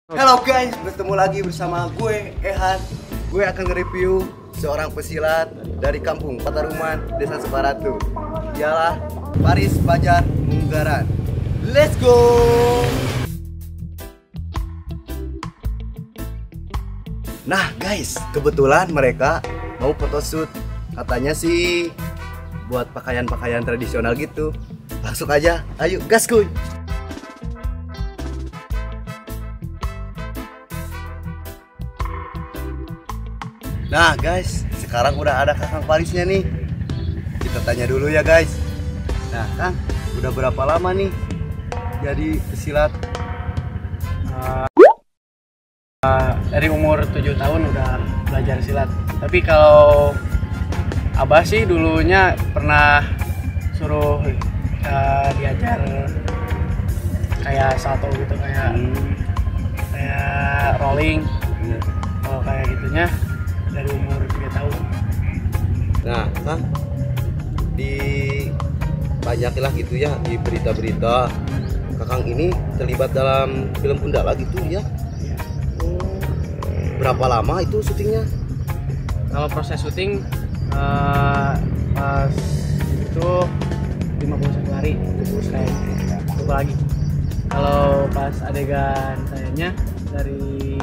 Halo guys, bertemu lagi bersama gue Ehan. Gue akan nge-review seorang pesilat dari kampung Pataruman, Desa Sukaratu. Ialah Paris Fajar Munggaran. Let's go! Nah guys, kebetulan mereka mau photoshoot. Katanya sih buat pakaian-pakaian tradisional gitu. Langsung aja, ayo gas kuy! Nah guys, sekarang udah ada Kakang Parisnya nih. Kita tanya dulu ya guys. Nah Kang, udah berapa lama nih jadi pesilat? Dari umur 7 tahun udah belajar silat. Tapi kalau abah sih dulunya pernah suruh diajar kayak salto gitu, kayak kayak rolling. Kalau kayak gitunya dari umur 3 tahun. Nah, Kang, di banyaklah gitu ya di berita-berita Kakang ini terlibat dalam film Gundala gitu ya. Ya. Oh, berapa lama itu syutingnya? Kalau proses syuting pas itu 51 hari. Kayak lupa lagi. Kalau pas adegan sayanya dari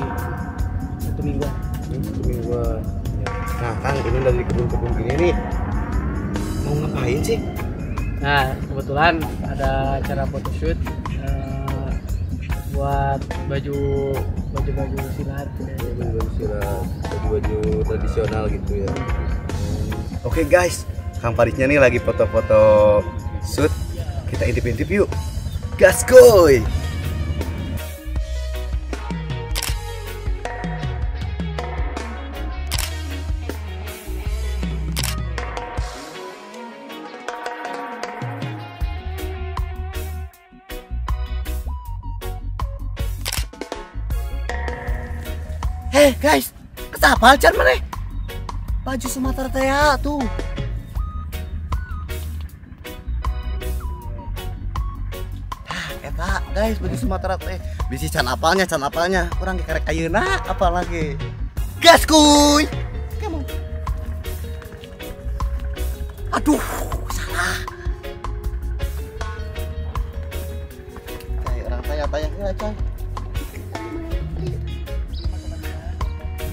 1 mingguan. Mingguan. Nah Kang, ini dari kebun-kebun gini nih mau ngapain sih? Nah kebetulan ada acara photoshoot buat baju silat, baju silat, baju-baju tradisional gitu ya. Oke guys, Kang Parisnya nih lagi foto-foto shoot. Kita intip-intip yuk. Gas goy! Hei guys, kesapal can maneh? Baju Sumatera teh tuh. Tah, eta guys baju Sumatera teh. Bisi can apalnya. Kurang kerek ayeuna apalagi. Gas kuy. Come on. Aduh, salah. Kayak orang tanya-tanya heula coy.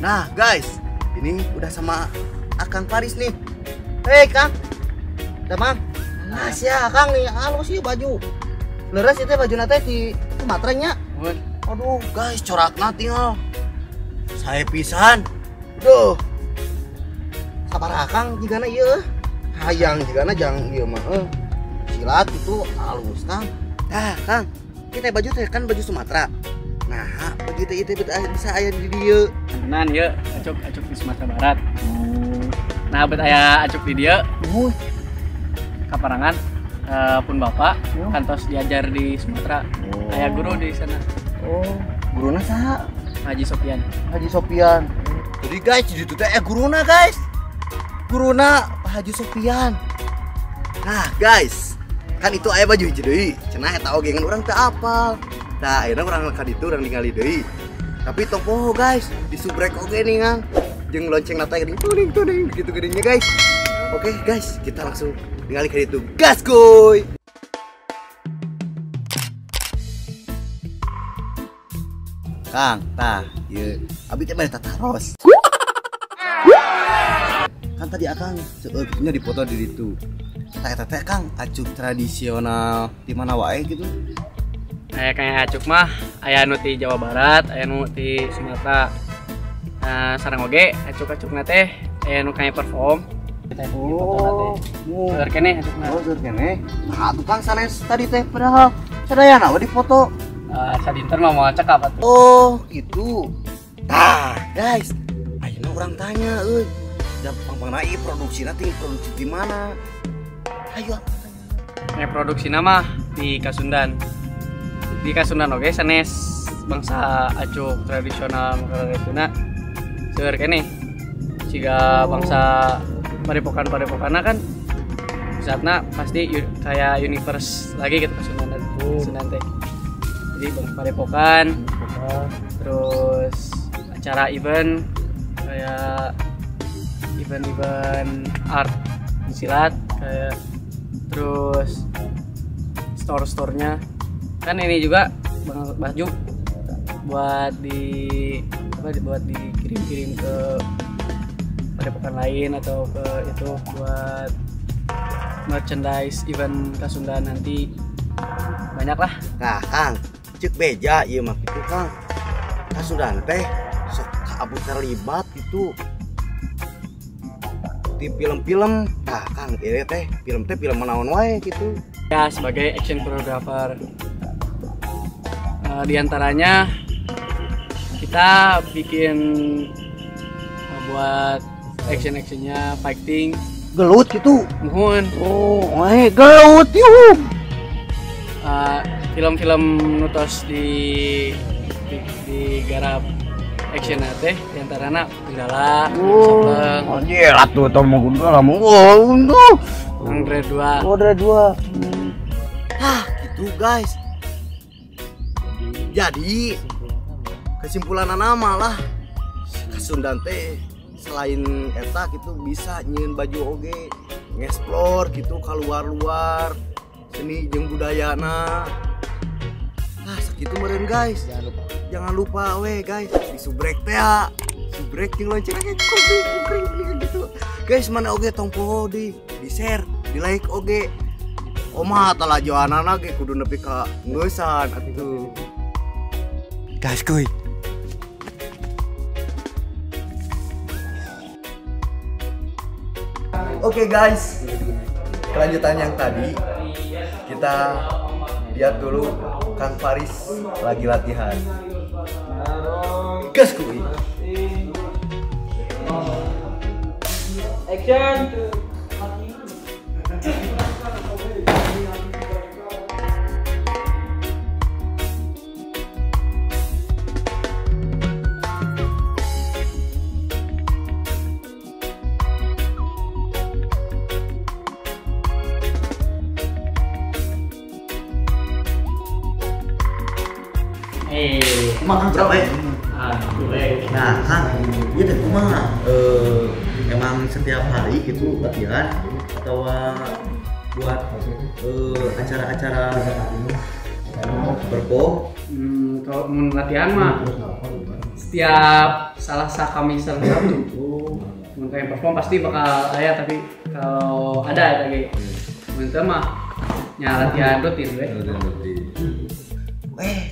Nah guys, ini udah sama Akang Paris nih. Hei Kang, Damang. Mas ya Akang nih, halus sih baju. Leres itu baju nate di Sumatera nya. Aduh guys, corakna tinggal. Saya pisan. Duh. Sabar Akang jigana ieu. Hayang jigana jang ieu mah. Silat itu halus Kang. Nah Kang, kita baju teh kan baju Sumatera. Nah, begitu itu bisa aya di dieu. Tenan ya, acuk di Sumatera Barat. Nah, bet aya acuk di dieu. Kaparangan pun bapak kantos diajar di Sumatera. Aya guru di sana. Oh, guruna saha? Haji Sopian. Haji Sopian. Jadi guys, di ditu teh guruna guys. Guruna Pak Haji Sopian. Nah, guys, kan itu aya baju hiji deui. Cenah eta oge ngan urang teu apal. Nah, akhirnya orang ka ditu urang ningali deui. Tapi tong poho guys, disubrek oge nih ngang. Jeung lonceng nata geuning tuning gitu geuning nya guys. Oke guys, kita langsung ningali ka ditu. Gas kuy. Kang, tah, ieu abi teh bade tataros. Kan tadi Akang seueur kitu dipoto di ditu. Tah eta teh Kang, acuk tradisional di mana wae gitu. Kayak acuk mah aya nu ti Jawa Barat, aya nu ti Sumatera. Nah, sareng oge acuk-acukna teh aya nu kayak perform. Oh, seueur keneh acukna. Oh, seueur keneh. Nah, tukang sanes tadi teh padahal sadayana we dipoto. Sadinten mah moal cekap atuh. Oh, gitu. Tah, guys, ayeuna urang tanya euy. Da pang-pangna ieu produksina teh produksi di mana? Ayo. Nya produksina mah di Kasundan. Di Kasundan oge sanes bangsa acuk tradisional makaratuna seueur keneh siga bangsa padepokan-padepokanna kan pusatna pasti kayak universe lagi gitu Kasundan teh. Jadi padepokan, terus acara event kayak event-event art silat kayak, terus store-storenya kan ini juga baju buat di apa buat dikirim-kirim ke padepokan lain atau ke itu buat merchandise event Kasundaan nanti banyak lah. Nah Kang, cek beja ieu mah kitu Kang. Kasundaan teh sok abu terlibat gitu di film-film. Nah Kang, ieu teh film naon wae gitu. Ya sebagai action choreographer. Di antaranya kita bikin buat action-actionnya fighting. Gelut gitu. Muhun. Oh, gelut yuk. Film-film nutos di garap action teh diantarana Gundala, Sableng. Anjir atuh teh mah Gundala mah. Oh, unduh. Andre 2. Oh, Andre 2. Hah, gitu guys. Jadi kesimpulanana malah Kasundaan teh selain eta gitu bisa nyieun baju oge, ngeksplor gitu keluar-luar seni jeung budayana. Nah, sakitu meureun guys. Jangan lupa we guys, di subrek teh ya. Subrek jeung lonceng ge kring gitu. Guys, mana oge tong poho di share, di like oge. Oma talajoanana ge kudu nepi ka ngeusan atuh. Guys, kuy. Oke guys, kelanjutan yang tadi kita lihat dulu Kang Faris lagi latihan. Gas kuy. Action. Kumaha Kang capek? Nah Kang, ieu teh kumaha? Emang setiap hari gitu latihan atau buat acara-acara perform? Kalau mun latihan mah setiap Selasa, Kamis, dan Sabtu. Mun kayak perform pasti bakal aya, tapi kalau ada lagi. Mun teu mah nya latihan rutin we.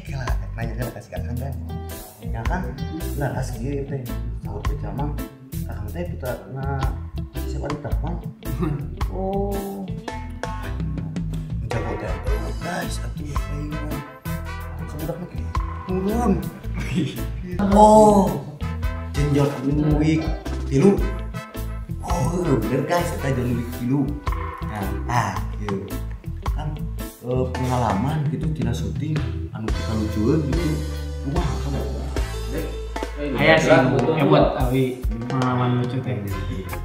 Kela nanya kan kasih Akang kan. Ya Kang, laras kieu teh. Sahur teh mah Akang teh putrana siapa di telepon? Oh. Jago teh guys, atuh aing mah. Kabudak mah turun. Oh. Jenjot Wick 3. Oh, bener guys, eta John Wick 3. Nah, ieu. Kan pengalaman gitu tina syuting anu kita lucueun gitu. Kumaha kan? Aya sih, buat awi pengalaman lucu teh.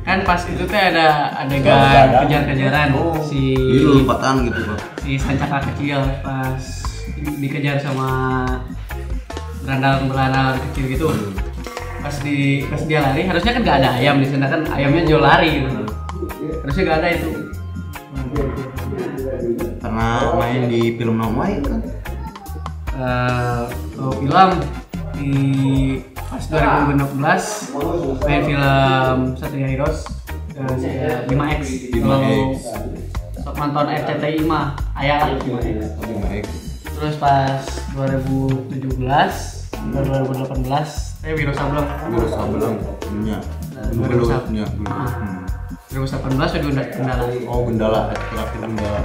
Kan pas itu teh ada adegan kejar-kejaran si lompatan gitu, Pak. Si Sancaka kecil pas dikejar sama berandal-berandal kecil gitu. Pas dia lari, harusnya kan gak ada ayam di sana kan, ayamnya jauh lari gitu. Harusnya gak ada itu. Pernah main di film naon kan? Film di pas 2016 main film Satria Heroes 5X. Kalau sok nonton RCTI mah aya lah 5X. Terus pas 2017 2018 saya Wiro Sableng. Wiro Sableng nya. 2018 udah Gundala. Oh, Gundala, terakhir Gundala.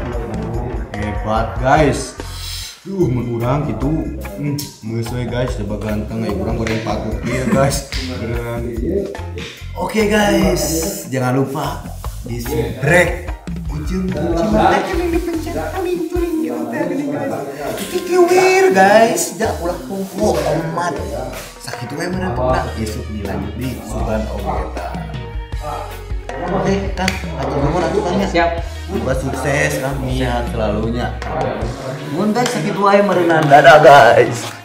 Hebat, guys. Duh, mun urang gitu, geus we guys, coba ganteng aya urang goreng patut ieu guys. Beneran. Oke guys, jangan lupa di subrek. Ujung teh kening dipencet kaling turing gitu teh geuning guys. Kikiwir guys, ja ulah poho omat. Sakitu we meureun teh isuk dilanjut di sugan oge eta. Oke, Kang, atur nuhun atuh Kang ya. Siap. Semoga sukses, Kang, sehat selalunya. Mun guys, sakitu wae meureunan. Dadah guys.